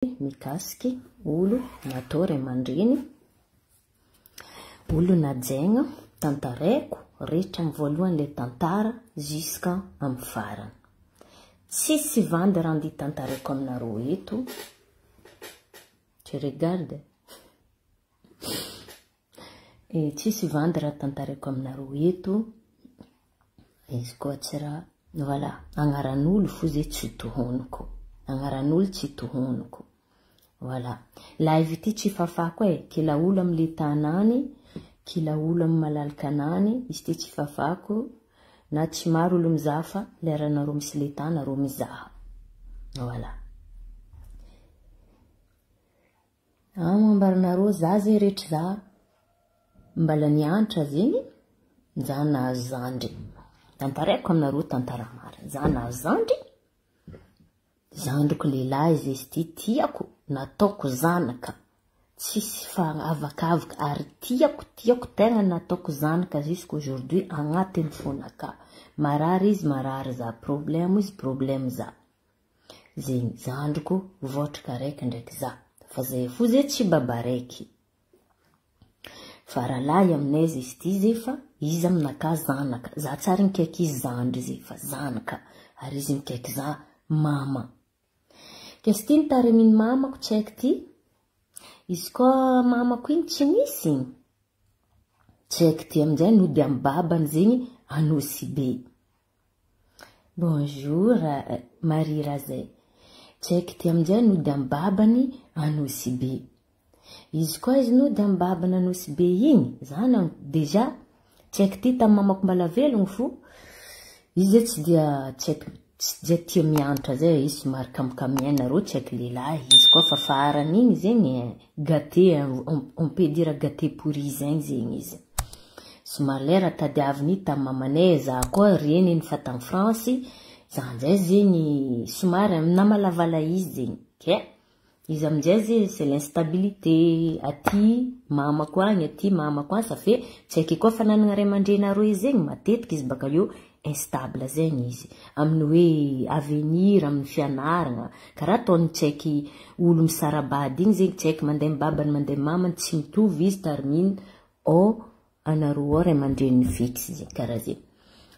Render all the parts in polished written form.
Mikasiky olo natao ray aman-dreny, olo najaigna, tantaraiko rehetra amin'ny voalohany ilay tantara jusqu'à amin'ny farany. Tsisy vandy raha andeha tantaraiko aminareo eto. Tu regardes? Eh, tsisy vandy raha tantaraiko aminareo eto. Izy koa tsy raha, voilà, agnaran'olo fo zay tsy tohoniko. Agnaran'olo tsy tohoniko. Voilà. Live ity tsy fafako e, kila olo amin'ny le tanany, kila olo amin'ny malalaka anany, izy ity tsy fafako, na tsy maro olo mizaha fa leranareo misy le tanareo mizaha. Voilà. An ambaranareo za ze retry za mbala niantra zegny za nahazo zandry tantaraiko aminareo tantara marina za nahazo zandry zandriko lehilahy ze izy ty tiako nataoko zanaka tsisy fahavakavaka ary tiako tiako tegna nataoko zanaka jusqu'aujourd'hui agnatin'ny fonaka marary izy marary za problème izy problème za Zegny zandriko votraka raiky ndraiky za fa zay fo ze tsy baba raiky fa rahalahy aminay ze izy ty ze fa izy aminakahy zanaka za tsary mikaiky izy zandry ze fa zanaka ary izy mikaiky za mama k'izy ty nitariminy mamako tsy haiko ty izy koa mamako igny tsy misy igny tsy haiko ty aminjay nody amy babany zegny Anosibe Bonjour Marie Razay. Tsy haiko ty aminjay nody am babany Anosibe. Izy koa izy nody am babany Anosibe igny, za na déjà tsy haiko ty tam mamako mbala velogno fo, izy zay tsy dia tsy haiko tsy dia tia mianatra zay izy somary kamokamiaina rô tsy haiko lehilahy izy koa fa farany igny zegny gâté on peut dire gâté pourri zegny zegny izy. Somary lera tadiaviny tam mamanay za koa reniny fa tam France za njay zegny somary namalavala izy zegny ke izy amizay ze c'est l'instabilité aty mamako agny aty mamako agny ça fait tsy haiky koa fa nanagna ray aman-dreny aroe zegny matetiky izy baka eo instable zegny izy amin'ny hoe avenir amin'ny fianaragna karaha ataony tsy haiky olo misara-bady igny zegny tsy haiky mandeha amy babany mandeha amy mamany tsy mitovy izy tarmine ao anareo ao ray aman-dreniny fixe zegny karaha zegny.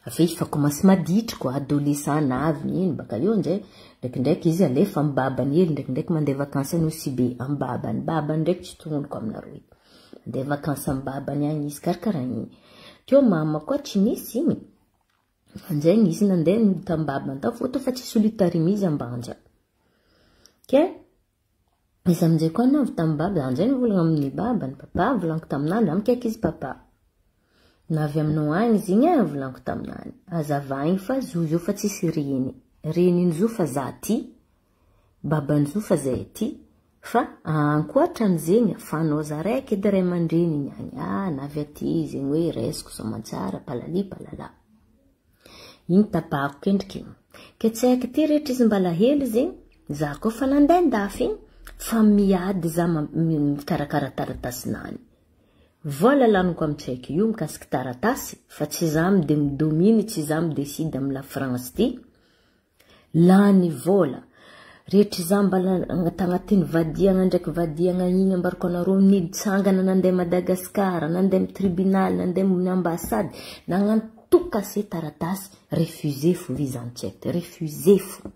Avy eo izy fa commence maditry koa, adolescent navy ino baka eo amizay ndraikindraiky izy alefa amy babany hely ndraikindraiky mandeha vacance Nosy Be amy babany, babany ndraiky tsy tognoniko aminareo eto. Mandeha vacance amy babany agny izy karakaraha igny. Teo mama koa tsy nisy igny, anjay izy nandeha nody tamy babany tao fôtony fa tsisy olo hitarimy izy Ambanja. Ke Izy amin'izay koa navy tamin'i baba, za amin'izay nivolagna amin'ny babany, papa volaniko taminany, za mikaiky izy papa. Navy aminao agny izy igny e, volaniko taminany. Azavaigny fa zo zao fa tsisy reny. Reniny zo fa za ty, babany zo fa zay ty. Fa ankoatran'izegny, afahanao za raiky edy ray aman-dreniny agny. Ah, navy aty izy igny hoe raisiko soamantsara, palali palala. Igny tapahako kendriky igny. Ke tsy haiko ty rehetra izy mbala hely zegny, za koa fa nandeha andafy igny, fa miady za mikarakara taratasinany. Vola laniko amy tsy haiko io mikasiky taratasy, fa tsy za mde midominy, tsy za mideside amy la France ty. Lany vola. Rehetra za mbala tagnatin'ny vadiagna ndraiky vadiagna igny ambarako anareo nitsangana nandeha Madagascar, nandeha amy tribunal, nandeha amin'ny ambassade, nagnano tout cassé taratasy, refusé fo visa ny refusé fo.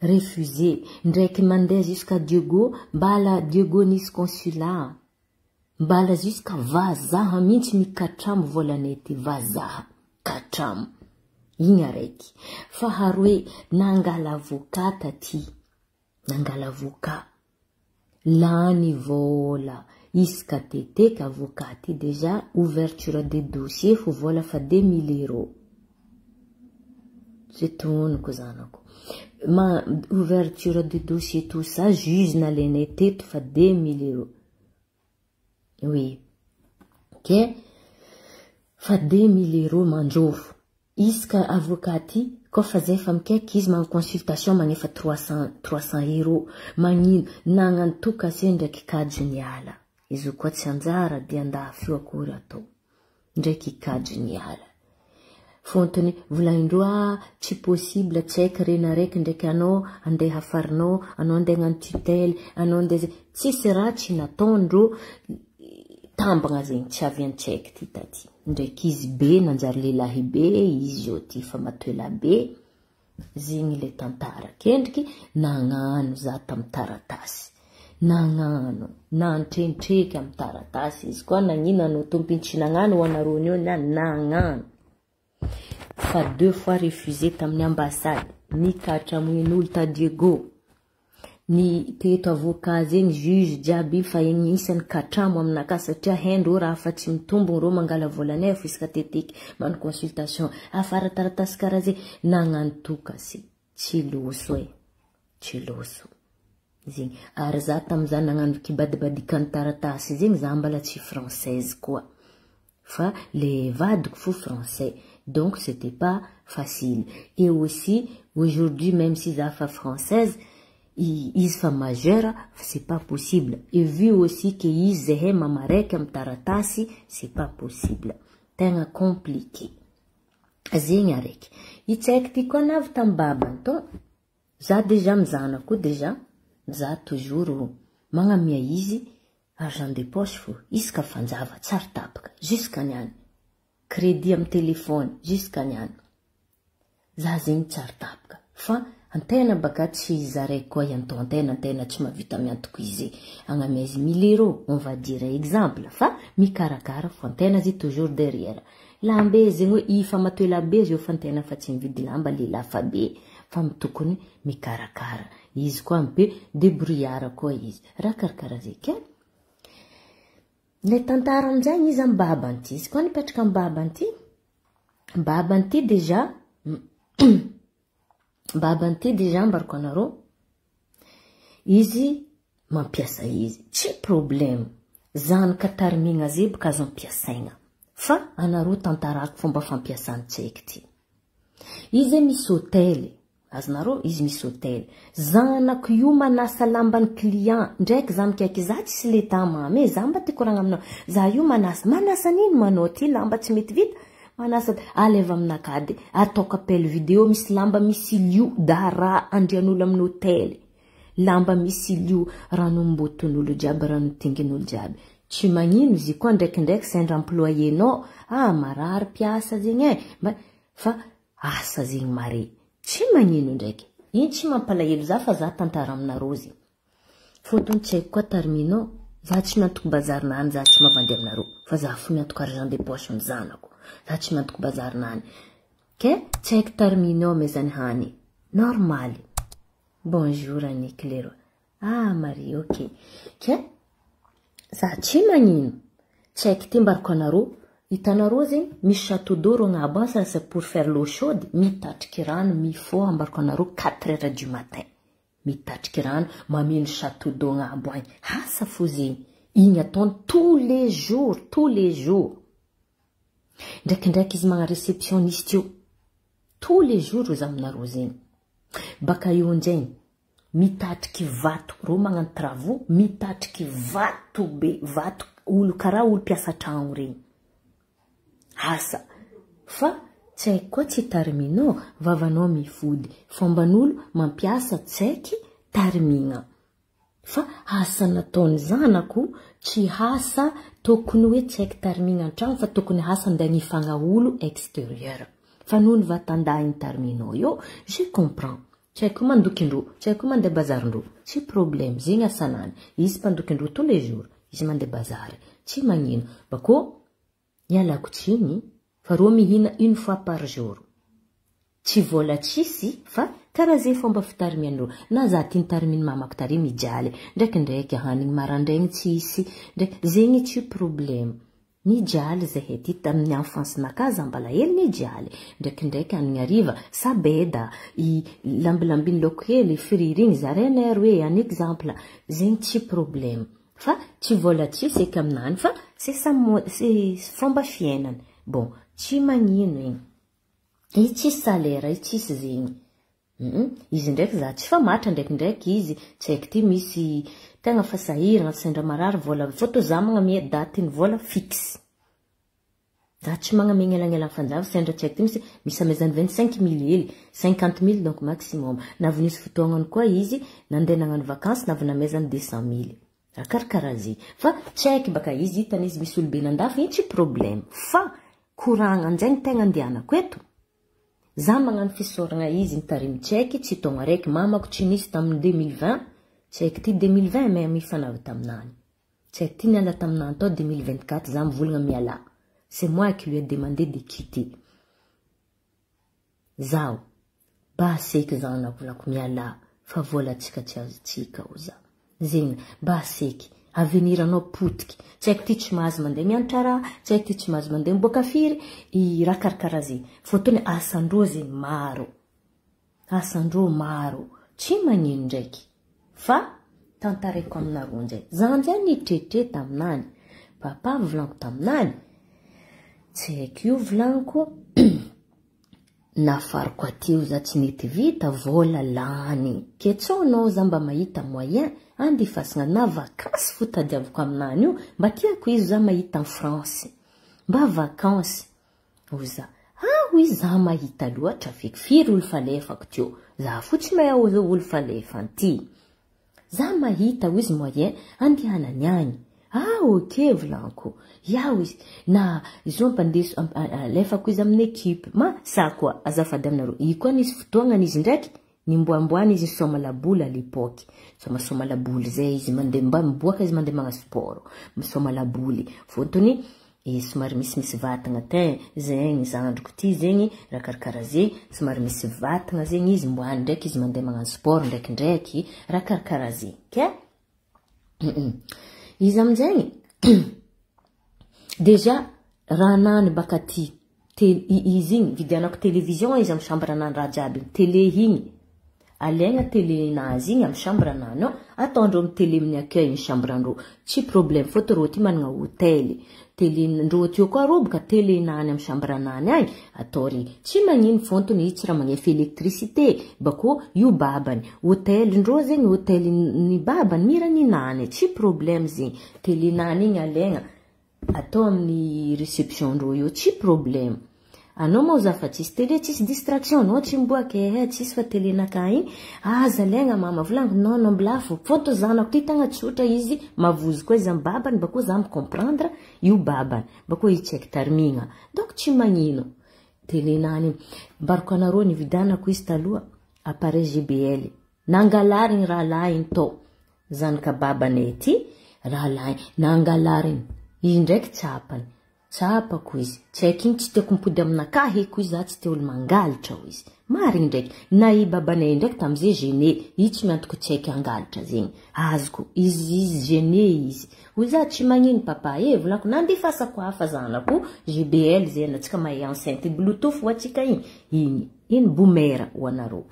Refusé. Ndraiky mandeha jusqu'à Diego, mbala Diego nisy consulat. Mbala jusqu'à vazaha mihitsy mikatramo volanay ty vazaha katramo. Igny araiky. Faharoe nangala avocat taty. Nangala avocat. Lany vola. Isaka teteky avocat ty déjà ouverture de dossier fo vola fa 2000 euros. Tsy tonoko zanako. Ma ouverture de dossier tout ça juge nalainay teto fa 2000 euros. Oui. Ok. Fa 2000 euros mandrofo. Isaka avocat ty koa fa zay fa mikaiky izy magnano consultation magnefa 300 300 euros. Magnino nagnano tout cassé ndraiky kajy niala. Izy koa tsy anjara dia andafy io akory atao. Ndraiky kajy niala. Fôntony volagnindreo ah tsy possible tsy haiko reny araiky ndraiky anao andeha hafarinao, anao andeha hagnano tutelle, anao andeha zay. Tsisy raha tsy nataondreo tambagna zegny tsy avy an-tsaiky ty taty. Ndraiky izy be nanjary lehilahy be izy io ty fa matoela be. Zegny le tantara. Kendriky nagnano za tamin'ny taratasy. Nagnano, nantrentreky amin'ny taratasy izy koa nagnino anao tompony tsy nagnano ho anareo eo na nagnano. Fa deux fois refusé tamin'ny ambassade. Nikatramoin'olo ta Diego. Ny teto avocat zegny juge jiaby fa agnisan'ny katramo aminakahy satria haindreo raha fa tsy mitombogno reo mangala volanay fo isaka teteky manao consultation. Afara taratasy karaha zegny nagnano tokasy. Tsy loso e. Tsy loso. Zegny. Ary za tamiza nagnano kibadibadikany taratasy zegny za mbala tsy française koa. Fa le vadiko fo français. Donc c'était pas facile. Et aussi aujourd'hui même si za fa française izy fa majeur c'est pas possible. Et vu aussi que izy zahay mamaraiky amin'ny taratasy c'est pas possible. Tegna compliqué. Zegny araiky. I tsaiky ty koa navy tamin'ny babany to. Za déjà mizanako déjà. Za toujours magnamia izy argent de poche fo isaka fanjava tsary tapaka jusqu'à niany. Crédit amin'ny téléphone jusqu'à niany. Za zegny tsary tapaka. Fa antena baka tsy za raiky koa iantontena antena tsy mahavita miantoko izy agnamia izy 1000 euros on va dire exemple fa mikarakara fo antena izy toujours derrière. Lambe zegny hoe i fa matoela be izy eo fa antena fa tsy mividy lamba lehilahy fa be fa mitokony mikarakara. Izy koa un peu débrouillard koa izy. Raha karakara zay ke. Le tantara amin'izay izy amin'ny babany ty. Izy koa nipetraka amin'ny babany ty. Babany ty déjà babany ty déjà ambarako anareo. Izy mampiasa izy. Tsy problème. Zanaka tarimigna zay baka azo ampiasaigna. Fa anareo tantarako fomba fampiasany tsaiky ty. Izy misy hôtely. Azonareo izy misy hôtely. Zanako io manasa lamban'ny client. Ndraiky za mikaiky za tsisy leta mamy e. Za mba tiako koragna aminao. Za io manasa. Manasa nino manao ty lamba tsy mety vita. Manasa aleva aminakady. Ataoko appel vidéo misy lamba misy lio dara andrian'olo amin'ny hôtely. Lamba misy lio ranomboton'olo jiaby ranotingin'olo jiaby. Tsy magnino izy koa ndraikindraiky sendra employé-nao. Ah marary mpiasa zegny e. Fa asa zegny mare. Tsy magnino ndraiky. Iny tsy mampalahelo za fa za tantara aminareo zegny. Fôtony tsy haiko koa tarminao. Za tsy miantoko bazarinany, za tsy mavandy aminareo. Fa za fo miantoko argent de poche ny zanako. Za tsy miantoko bazarinany. Ke tsy haiko tarminao amezany hany. Normaly. Bonjour Annick Leroy. Ah Marie, ok. Ke za tsy magnino. Tsy haiko ty mbarako anareo. Hitanareo zegny misy château d'eau reo agnabo any, ça c'est pour faire l'eau chaude. Mitatriky rano mifoha ambarako anareo 4 heures du matin. Mitatriky rano mameno château d'eau agnabo agny. Asa fo zegny. Igny ataony tous les jours, tous les jours. Ndraikindraiky izy magnano réceptionniste io. Tous les jours za aminareo zegny. Baka eo andraigny mitatriky vato, reo magnano travaux, mitatriky vato be, vato olo karaha olo mpiasa tragno regny. Asa. Fa tsy haiko koa tsy tarminao, vavanao mifody. Fomban'olo mampiasa tsy haiky tarmigna. Fa asa nataony zanako tsy asa tokony hoe tsy haiky tarmigna an-tragno fa tokony asa andeha nifagna olo extérieur. Fa noho ny vatandahiny tarminao io, je comprends. Tsy haiko mandokindreo, tsy haiko mandeha bazarindreo. Tsy problème, zegny asanany. Izy mpandokindreo tous les jours. Izy mandeha bazary. Tsy magnino. Bako ialako tsiny fa reo mihina une fois par jour. Tsy vola tsisy fa karaha zay fomba fitarimiandreo. Na za ty nitarminy mamako tary mijaly. Ndraikindraiky hanigny marandraigny tsisy. Ndraiky zegny tsy problème. Nijaly zahay ty tamin'ny enfance-nakahy za mbala hely nijaly. Ndraikindraiky hanigny hariva sabeda i lambilambiny laoko hely friry igny zarainay roe en exemple. Zegny tsy problème. Fa tsy vola tsisy eky aminany fa c'est sa c'est fomba fiainany. Bon, tsy magnino igny. Izy tsisy salaire, izy tsisy zegny. Izy ndraiky za tsy famatra ndraikindraiky izy tsy haiko ty misy tegna fa sahirana sendra marary vola fôtony za magnamia daty ny vola fixe. Za tsy magnamegny elagnelagny fanjava sendra tsy haiko ty misy misy amezany 25 mille hely, 50 mille donc maximum. Navy nisy fotoagnany koa izy nandeha nagnano vakansy, navy namezany 200 mille. Raha karakaraha zegny. Fa tsy haiky baka izy hitany izy misy olobe nandafy igny, tsy problème. Fa koragna anjaigny tegna andehanako eto. Za magnano fisaoragna izy nitarimy tsy haiky, tsy taogno araiky mamako tsy nisy tamin'ny 2020, tsy haiky ty 2020 mais mifanavy taminany. Tsy haiky ty niala taminany tao 2024, za mivolagna miala. C'est moi qui lui ai demandé de quitter. Zaho, ba seky zanako volako miala fa volantsika tsy azotsika ho za. Zegny, ba seky, avenir anao potiky. Tsy haiko ty tsy mahazo mandeha mianatra raha, tsy haiko ty tsy mahazo mandeha miboaka firy, i raha karakaraha zegny. Fôtony asandrô zegny maro. Asandrô maro. Tsy magnino ndraiky. Fa tantaraiko aminareo ndraiky. Za anjay nitretre taminany. Papa volaniko taminany. Tsy haiko io volaniko. Nafariko aty io za tsy nety vita vola lany. Ke tsao anao za mba mahita moyen andifasana na vakansy fo tadiaviko aminany io. Mba tiako izy za mahita en France. Mba vakansy. Ho za. Ah hoy za mahita loatra feky firy olo falefako teo. Za fo tsy mahay olo falefany ty. Za mahita hoy izy moyen andehanany agny. Ah ok volaniko. Ia izy na izy ampandeso alefako izy amin'ny équipe. Ma sa koa azafady aminareo. I koa nisy fotoagnany izy ndraiky nimboamboany izy nisôma laboly à l'époque. Somasoma laboly zay izy mandeha mba miboaka izy mandeha magnano sport. Misôma laboly. Fôtony e somary misimisy vatagna te zegny zandriko ty zegny raha karakaraha zegny, somary misy vatagna zegny izy mboany ndraiky izy mandeha magnano sport ndraikindraiky, raha karakaraha zegny ke izy aminjegny déjà raha nany baka ty izy igny vidianako télévision izy amy chambre anany, raha jiaby igny télé igny alaigna, télé nazy igny amy chambre anany ao, ataondreo amy télé amin'ny accueil ny chambre andreo, tsy problème. Fôtony rô ty manana hôtel, télé ndrô teo koa rô boka télé nany amy chambre anany agny atao ry, tsy magnino. Fôntony izy tsy raha magnefa électricité bako io babany hôtel ndrô zegny, hôtel ny babany mira ninany, tsy problème zegny. Télé nany igny alaigna atao amin'ny réception ndrô io, tsy problème. Anao moa za fa tsisy télé, tsisy distraction, anao tsy miboaka ehe, tsisy fa télé naka igny aza alaigna. Mama volaniko non non mbilafo fôto zanako ty tagna tsotra izy mavozo koa izy amy babany, bako za micomprendre io babany, bako izy tsy haiky tarimigna, donc tsy magnino télé nany igny. Mbarako anareo nividianako izy taloha appareil JBL, nangalarigny rahalahiny tao, zanaka babanay ty rahalahiny nangalarigny izy ndraiky, tsapany tsapako izy tsy haiky igny, tsy tiako mipody aminakahy eko izy, za tsy tia olo mangalatra ho izy marigny ndraiky. Na i babanay ndraiky tamizay gêné i tsy miantoko, tsy haiky angalatra zegny azoko izy, izy gêné izy hoy za tsy magnino papa e volako nandifasako hafa zanako JBL zegny atsika mahay enceinte bluetooth ho atsika igny igny iny bomera ho anareo,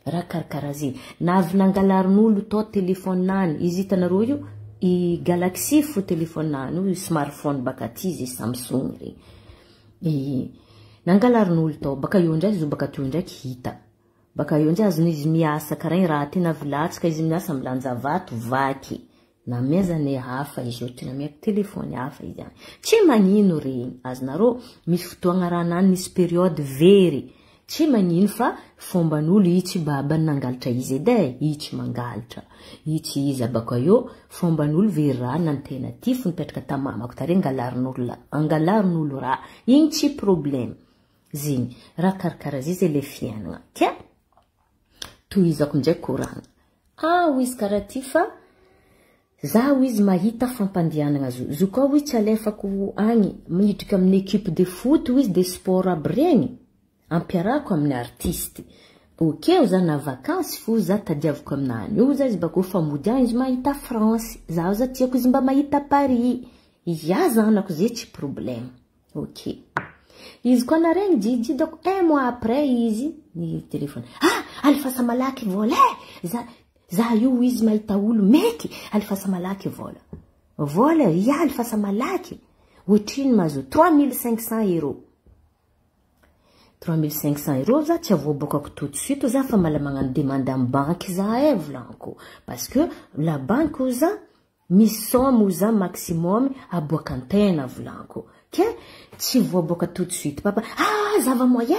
raha karakaraha zegny. Navy nangalarin'olo tao téléphone nany izy, hitanareo io i Galaxy fo téléphone nany io, smartphone baka ty izy Samsung regny i nangalarin'olo tao. Baka eo ndraiky izy io, baka teo ndraiky hita, baka eo ndraiky azon'izy miasa karaha igny raha ty navy latsaka izy miasa milanja vato vaky, namezany hafa izy io ty, namiako téléphone hafa izy any, tsy magnino regny azonareo. Misy fotoagna raha nany nisy période very, tsy magnino fa fomban'olo i, tsy babany nangalatra izy edy e, i tsy mangalatra i, tsy izy abaka eo fomban'olo very raha nantena ty fo nipetraka tamamako tare angalarin'olo angalarin'olo raha igny, tsy problème zegny, raha karakaraha zay zay le fiainana. Ke tohizako aminjay koragna ah ho izy karaha ty fa zaho izy mahita fampandianana zo zo koa hoy tsy alefako agny midriky amin'ny équipe de foot ho izy de sport aby regny ampiarako amin'ny artiste. Ok, za na vakansy fo za tadiaviko aminany io za izy bako fa mody agny izy mahita France, zaho za tiako izy mba mahita Paris ia zanako zay, tsy problème. Ok, izy koa naregny jijy doko un mois après izy ny téléphone: ah, alifasa malaky vola e za za io izy mahita olo mety alifasa malaky vola vola ia alifasa malaky. Ohatrino mahazo 3500 euros? 3500 euros za tsy avoabokako tout de suite za fa mala magnano demande amy banky za e volaniko parce que la banque za. Misôma oza maximum aboakan-tegna volaniko. Ke tsy voaboaka tout de suite papa. Ah, zava moyen,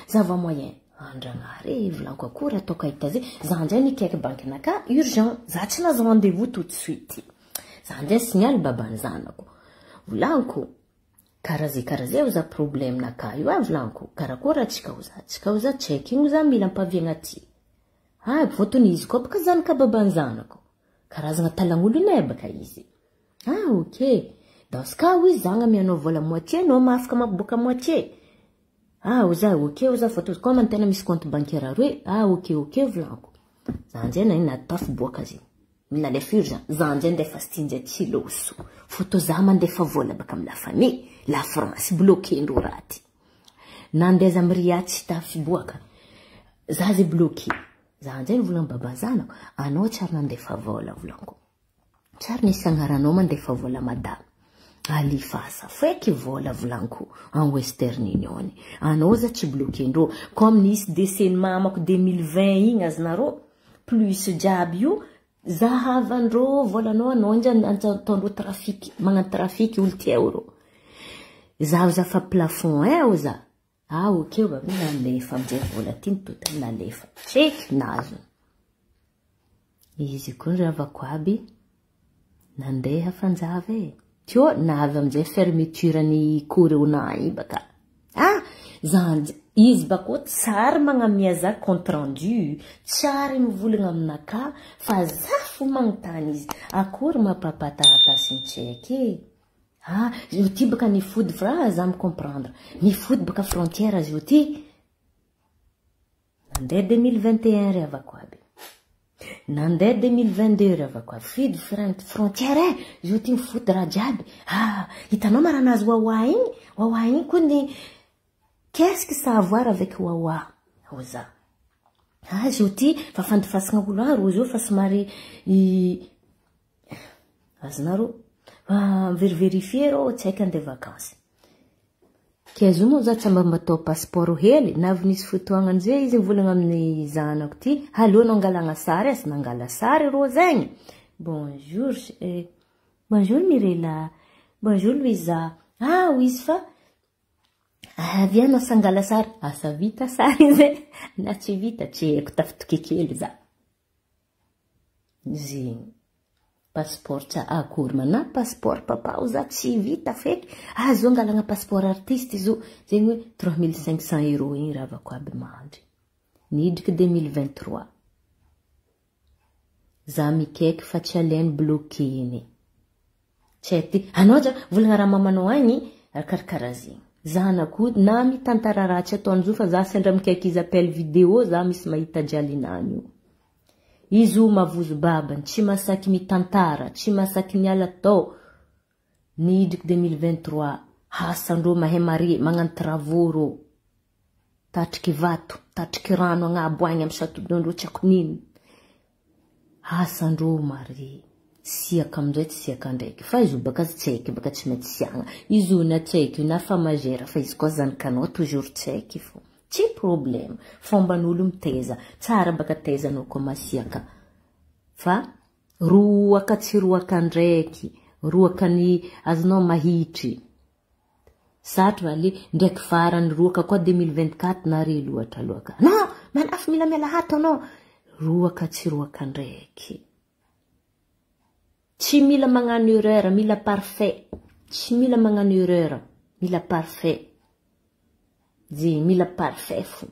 zava moyen. Andragnahary e, volaniko akory ataoko ahita zay. Za ndray nikaiky bankinaka urgent. Za tsy nahazo rendez-vous tout de suite. Za ndray signaly babany zanako. Volaniko, karaha zay karaha zay oza problème naka io ah volaniko. Karakory atsika oza? Atsika oza check igny oza mila ampaviagna aty. Ah, fôtony izy koa baka zanaka babany zanako. Karazagna talagn'olonay baka izy. Ah, ok. Dans ce cas, oui, za amianao vola moitié, anao mahafaka mampiboaka moitié. Ah, oza, ok, oza, fôtony koa mantena misy compte bancaire aroe. Ah, ok, volaniko. Za anjay na tafiboaka zegny. Mila alefa urgent. Za anjay ndefa sy ty tsy loso. Fôtony za mandefa vola baka amy la famille. La France, bloqué-ndreo raha ty. Nandeha amy ria tsy tafiboaka. Za zay bloqué. Za anjay nivolagna baba zanako. Anao tsary nandefa vola volaniko. Tsary nisy agnaranao mandefa vola madame. Alifasa feky vola volaniko en Western Union. Anao za tsy bloqué-ndreo. Comme nisy décès ny mamako 2020 igny azonareo. Plus jiaby io zahavandreo volanao anao inja ataondreo trafic magnano trafic olo tiao reo. Zaho za fa plafond e oza. Ah ok, baba nalefa amizay vola ty nitotany nalefa. Tseky nazo. Izy koa ravako aby nandeha fanjava e. Teo navy amizay fermeture ny corona iny baka. Ah, zany izy bako tsary magnamia za compte rendu, tsary mivolagna aminaka fa za fo magnontany izy. Akory mampapa taratasy tsaiky e. Ah, io ty baka nifody fra za mi-comprendre. Nifody baka frontière azy io ty. Nandeha 2021 ry avako aby. Nandeha 2022 ry avako aby. Fidy frontière e, io ty mifody raha jiaby. Ah, hitanao ma raha nahazo Wawa igny? Wawa igny koa ny qu'est-ce que ça a à voir avec Wawa? Oza. Ah, izy io ty fa fandifasagna olo aro izy io fa somary i azonareo veriverifier rô tsy haiko andeha vakansy. Ke izy io moa za tsy mba atao passeport hely na avy nisy fotoagna an'izay izy mivolagna amin'ny zanako ty aloha angalagna sary asy nangala sary rô zegny. Bonjour, eh, bonjour Mirela, bonjour Louisa. Ah, izy fa avy anao sangala sary, asa vita sary zay na tsy vita tsy haiko tafitoky kely za. Zegny. Passeport tsa akory mana passeport papa o za tsy vita feky. Ah, zo angalagna passeport artiste izy io zegny hoe 3500 euros igny ravako aby mandry. Nidriky 2023. Za mikaiky fa tsy alainy bloqué-ny. Tsy hay ty. Anao ja volagna raha mamanao agny karakaraha zegny. Zanako na mitantara raha tsy ataon'izy io fa za sendra mikaiky izy appel vidéo za misy mahita jialinany io. Izy io mavozo babany, tsy masaky mitantara, tsy masaky miala tao. Nidriky 2023, hasandreo mahay mare, magnano travaux rô. Tatriky vato, tatriky rano agnabo agny amy château tsy haiko nino. Hasandreo mare. Siaka amizay tsy siaka ndraiky. Fa izy io baka tsy haiky baka tsy maintsy siagna. Izy io na tsy haiky io na fa majeur fa izy koa zanakanao toujours tsy haiky fô. Tsy problème. Fomban'olo mitaiza. Tsara baka taizanao koa masiaka. Fa roaka tsy roaka ndraiky. Roaka ny azonao mahitry. Satry ale ndraiky farany roaka koa 2024 nare loatra loaka. Non, manafy mila miala hato anao. Roaka tsy roaka ndraiky. Tsy mila magnano erreur, mila parfait. Tsy mila magnano erreur, mila parfait. Zegny mila parfait fo.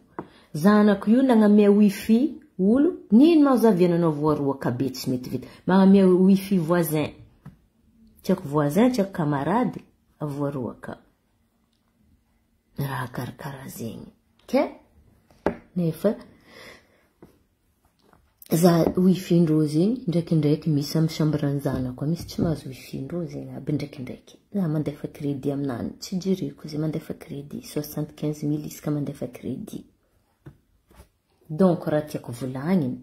Zanako io nagnamia wifi olo, nino ma zaviananao voaroaka be tsy mety vita. Magnamia wifi voisin. Tsy haiko voisin, tsy haiko camarade, voaroaka. Raha karakaraha zegny. Ke? Nefa za wifi-ndreo zegny ndraikindraiky misy amy chambre zanako misy tsy mahazo wifi-ndreo zegny aby ndraikindraiky. Za mandefa crédit aminany, tsy jereko izy mandefa crédit 75 000 isaka mandefa crédit. Donc raha tiako volagniny,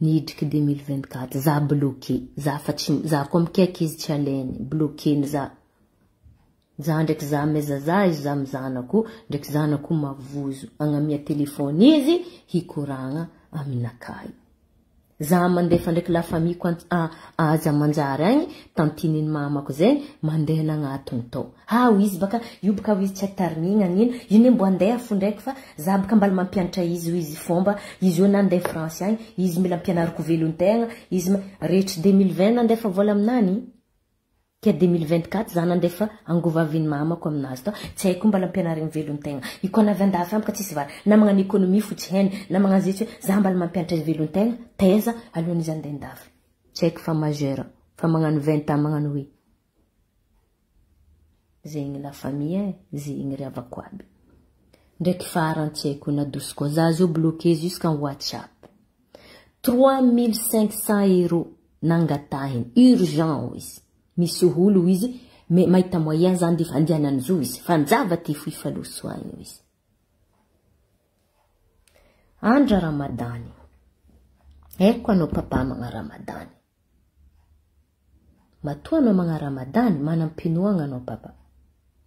nidriky 2024 za bloqué, za fa tsy za koa mikaiky izy tsy alainy, bloqué-ny za. Za ndraiky za ameza za izy za amy zanako, ndraiky zanako mavozo agnamia telefony izy hikoragna aminakahy. Za mandefa ndraiky la famille ko aza manjary agny, tantine ny mamako zegny mandeha nagnatony tao. Ha hoy izy baka io baka hoy izy tsy tarimigna nino, io ne mbo andeha fo ndraiky fa za baka mbala mampianatra izy hoy izy fomba, izy io na andeha France agny, izy mila ampianariko velon-tegna, izy rehetry 2020 nandefa vola aminany. Ka 2024 za nandefa angovavin'ny mamako aminazy tao, tsy haiko mbala ampianarigny velon-tegna. Io koa navy andafy amiko tsisy vary, na magnano économie fo tsy hainy, na magnano zay tsy hoe za mbala mampianatra izy velon-tegna, taiza alohan'izy andeha andafy. Tsy haiko fa majeur, fa magnano 20 ans magnano hoe. Zegny la famille e, zegny ry havako aby. Ndraiky farany tsy haiko nadosy koa, za zio bloqué jusqu'en WhatsApp. 3500 euros nangatahiny, urgent izy. Misy olo izy, mahita moyen zany defa andianany zo izy, fanjava ty fo ifalosoagny izy. Andra Ramadany. Haiko anao papa magna Ramadany. Matoa anao magna Ramadany, manam-pinoagna anao papa.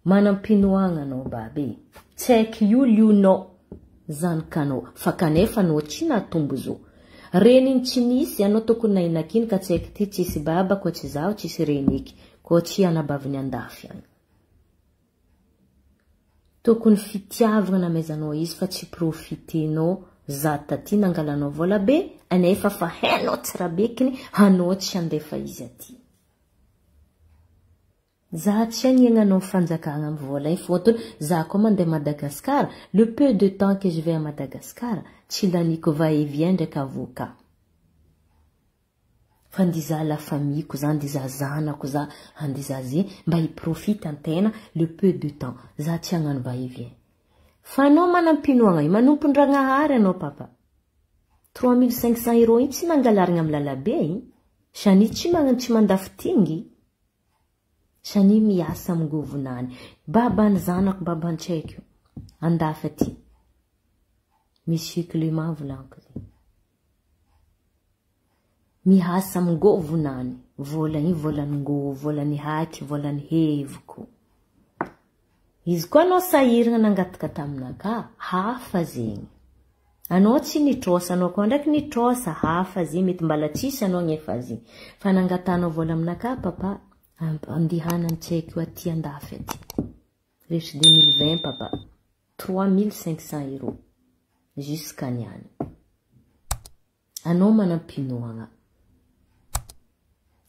Manam-pinoagna anao babe. Tsy haiko io lionao zanakanao, fa kanefa anao tsy natombo zo. Reniny tsy nisy, anao tokony nahinakiny ka tsy haiko ty tsisy baba, koa tsy zaho tsisy reniky, koa tsy anabaviny andafy agny. Tokony fitiavagna namezanao izy fa tsy profitenao za taty nangalanao vola be, anefa fa hainao tsara bekiny, anao tsy andefa izy aty. Za tsy agniagnanao fanjakagna amy vola io fôtony za koa mandeha Madagascar, le peu de temps que je vais à Madagascar, tsy laniko va et vient ndraiky avocat. Fa andiza la famille ko za, andiza zanako za, andiza ze mba hiprofite antena le peu de temps. Za tsy hagnano va et vient. Fa anao manam-pinoagna io, manompo-ndragnahary anao papa. 3500 euros iny tsy nangalarigna amy lalabe igny. Sani tsy magnano tsy mandafo tingy. Sani miasa amy govonany. Babany zanako, babany tsy haiko. Andafy aty. Monsieur Clément volaniko zegny. Miasa amy govonany. Vola igny volany ngo, volany haky, volany heviko. Izy koa anao sahiragna nangataka taminaka, hafa zegny. Anao tsy nitrosa, anao koa ndraiky nitrosa, hafa zegny, mety mbala tsisy anao gnefa zegny. Fa nangatanao vola aminaka papa, andihanany tsy haiko aty andafy aty. Rehetry 2020 papa, 3500 euros. Jusqu'à niany. Anao manam-pinoagna.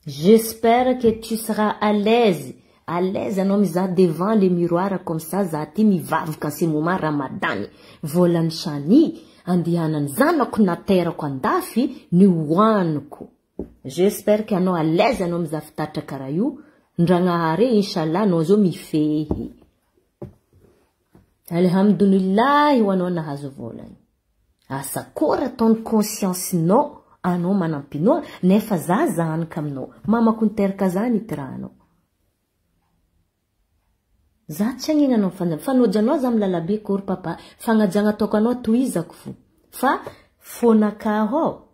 J'espère que tu seras à l'aise. À l'aise anao mizaha devant le miroir comme ça, za ty mivavaka en ce moment Ramadany. Volany Shani, andihanany zanako naterako andafy, ny hoaniko. J'espère que anao à l'aise anao mizaha fitatra karaha io. Ndragnahary inshallah anao zao mifehy. Alhamdoulillahi ho anao nahazo volany. Asa koa raha ataony conscience-nao anao manam-pinoana, nefa za zanaka aminao. Mamako niteraka za nitirahanao. Za tsy agnignanao fanojanao za amy lalabe kory papa. Fagnajagna ataoko anao tohizako fo. Fa fonakaho ao,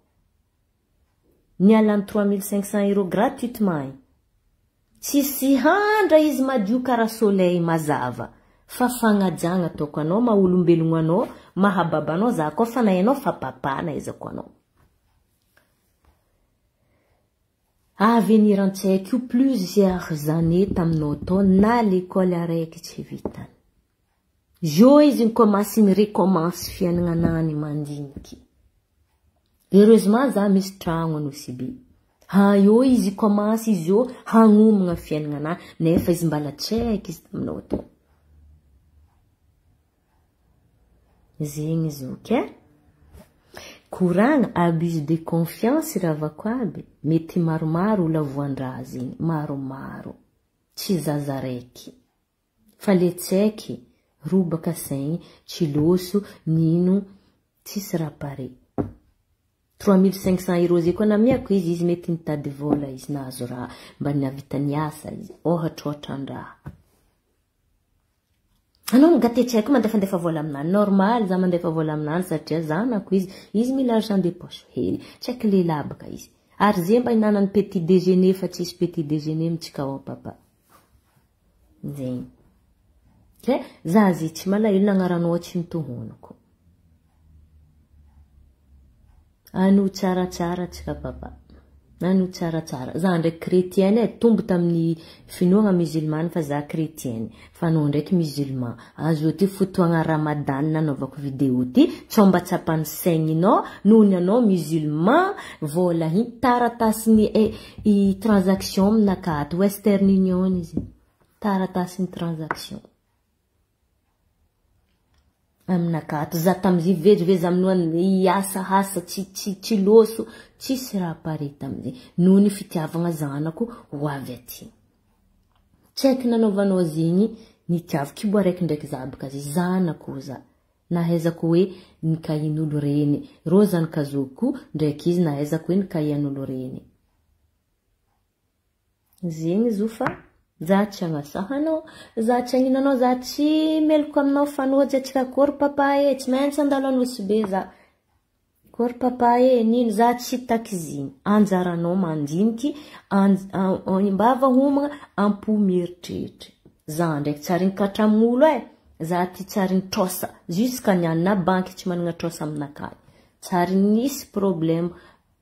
nialany 3500 euros gratuitement igny. Tsisy handra izy madio karaha soleil mazava. Fa fagnajagna ataoko anao, maha olombelogno anao, maha babanao, za koa fa nahainao fa papa nahaizako anao. Avenir an-tsaiky io plusieurs années taminao tao na l'école araiky tsy vitany. Zio izy mikomansy mirecommence fiaignananany mandiniky. Heureusement za misy tragno Nosy Be. Ha eo izy commence izy io hagnomagna fiaignananahy nefa izy mbala tsy haiky izy taminao tao. Zegny zoky e. Koragna abus de confiance ravako aby, mety maromaro olo avoan-draha zegny, maromaro. Tsy zaza raiky. Fa le tsy haiky, robaka saigny, tsy loso, nino, tsisy raha pare. 3500 euros zay koa namiako izy, izy mety nitady vola izy nahazo raha, mba nahavita niasa izy, ohatra ohatran-draha. Anao migate tsy haiko mandefandefa vola aminany, normal za mandefa vola aminany satria zanako izy, izy mila argent de poche hely, tsy haiko lehilahy baka izy. Ary zay mba hinanany petit déjeuner fa tsisy petit déjeuner mitsika ao papa. Zegny. Ke za zy tsy malahelo nagnaranao tsy nitohonako. Ano tsaratsara tsika papa. Ano tsaratsara. Za ndraiky chrétienne e, tombo tamin'ny finoagna musulmane fa za chrétienne. Fa anao ndraiky musulman. Azo ty fotoagna Ramadan nanaovako vidéo ty, tsao mba tsapan'ny saigninao noho ny anao musulman, vola igny taratasin'ny i transaction aminakahy ato Western Union izy. Taratasin'ny transaction. Aminakahy ato za tamizay vezivezy aminao hiasa asa tsy tsy tsy loso, tsisy raha pare tamizay noho ny fitiavagna zanako ho avy aty. Tsy haiko nanaovanao zegny nitiaviko kibo araiky ndraiky za baka zy zanako za. Nahaizako hoe nikahin'olo reny. Rô zanakazoko ndraiky izy nahaizako hoe nikahian'olo reny. Zegny izy io fa za tsy agnasahanao, za tsy agninanao, za tsy meloko aminao fanoja antsika akory papa e, tsy maintsy andalo Anosy be za. Akory papa e, nino za tsy taky zigny. Anjaranao mandiniky, ambava homagna, ampo mieritreritra. Za ndraiky tsary nikatram'olo e, za ty tsary nitrosa, jusqu'à niany na banky tsy manana trosa aminakahy. Tsary nisy problème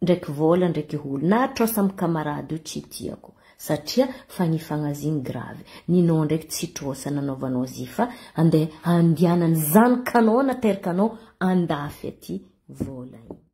ndraiky vola ndraiky olo, na trosa amy camarade io tsy tiako. Satria fagnifagna zigny grave. Ninao ndraiky tsy trosa nanaovanao zy fa andeha andianany zanakanao naterakanao andafy aty vola igny.